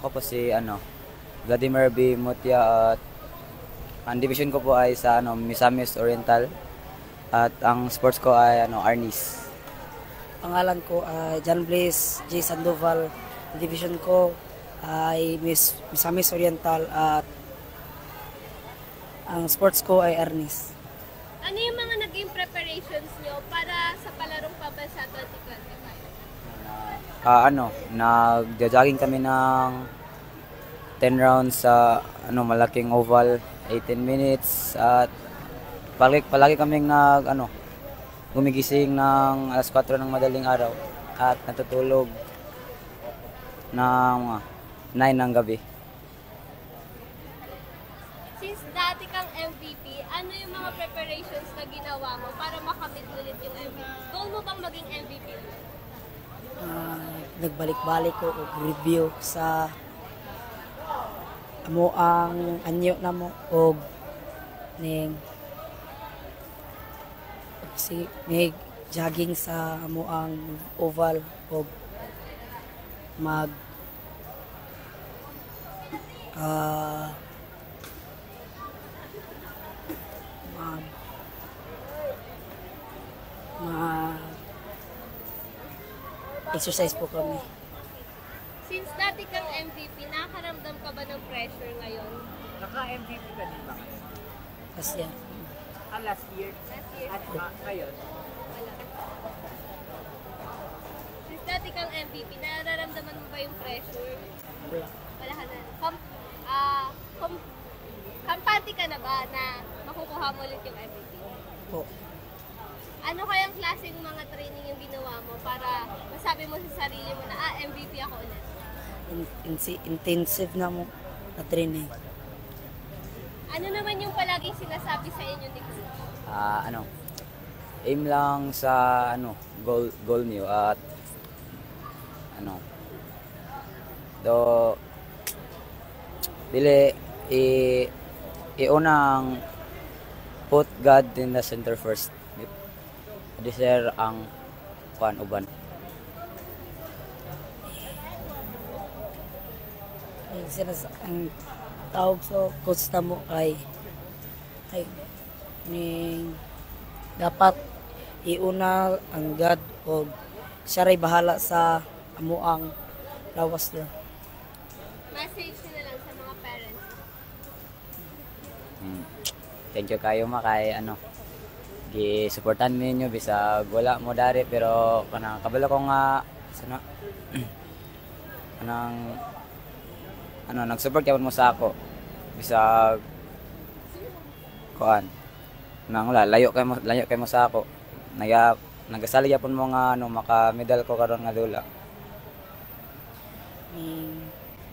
Ako po si Vladimir B. Mutia at ang division ko po ay sa Misamis Oriental at ang sports ko ay Arnis. Pangalan ko ay John Blaze J. Sandoval. Ang division ko ay Misamis Oriental at ang sports ko ay Arnis. Ano yung mga naging preparations nyo para sa Palarong Pambansa 2025? Nagja-jogging kami ng 10 rounds sa malaking oval, 18 minutes, at palagi, palagi kaming nag ano gumigising ng alas 4 ng madaling araw at natutulog ng mga 9 ng gabi. Since dati kang MVP, ano yung mga preparations na ginawa mo para makamit ulit yung MVP? Goal mo bang maging MVP ulit? Nagbalik-balik ko og review sa amo ang anyo namo og ning si mig jogging sa amo ang oval og mag ah mag mag exercise po kami. Since dati kang MVP, nakakaramdam ka ba ng pressure ngayon? Naka-MVP ka din ba ngayon? Kasi yan. Ah, last year? Last year, At ngayon? Wala. Since dati kang MVP, nararamdaman mo ba yung pressure? Wala. Wala ka na. Kampante ka na ba na makukuha mo ulit yung MVP? Po. Ano kayang klaseng mga training yung ginawa mo para masabi mo sa sarili mo na, "Ah, MVP ako ulit"? Intensive na mo na training. Ano naman yung palaging sinasabi sa inyo ni Coach? Aim lang sa goal goal niyo at ano do dili i iunang put God in the center first. Di sir ang kuan uban. Ang tawag sa coach na mo ay ning dapat iuna ang God o siya ray bahala sa amo ang lawas niya. Message nyo na lang sa mga parents. Thank you kayo ma kay gi-suportan ninyo bisag wala mo dari, pero kanang kabalo ko nga sana kanang nag-support gyapon mo sa ako bisag kuan nang wala, layo kay mo sa ako, nagasalig gyapon mo nga maka-medal ko karon nga dula.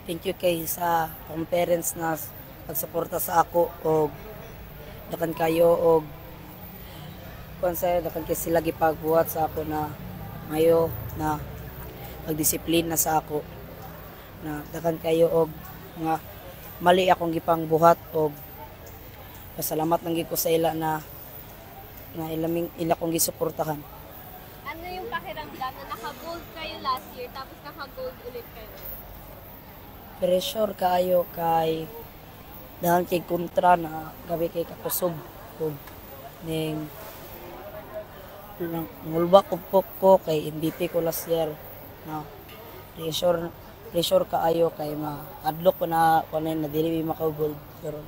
Thank you kay sa akong parents na pagsuporta sa ako og dakan kayo og kuan sa dakan kay sila gipagbuhat sa ako na mayo na pagdisiplina sa ako na dakan kayo og nga mali akong gipangbuhat og pasalamat lang gyud ko sa ila na na ilaming ila kong gisuportahan. Ano yung pakiramdam na naka-gold kayo last year tapos naka-gold ulit kayo? Pressure kaayo kay dahil kay kontra na gabi kay kakusog ug ning ngulbak ko po ko kay MVP ko last year na pressure pressure kaayo kay ma adlok ko na kuno na dili mi maka gold pero